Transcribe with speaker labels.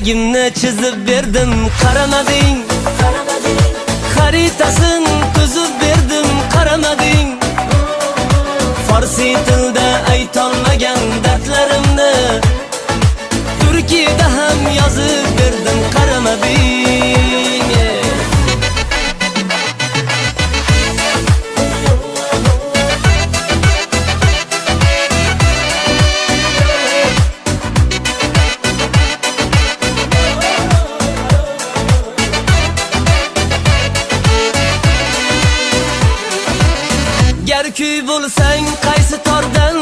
Speaker 1: Gimni chizib berdim, qaramading. Xaritasin tuzib berdim, qaramading. Farsi tilda aytolmagan dardlarimni Turkiyda ham yozib berdim, qaramading. Gar kuy bo'lsang, qaysi tordan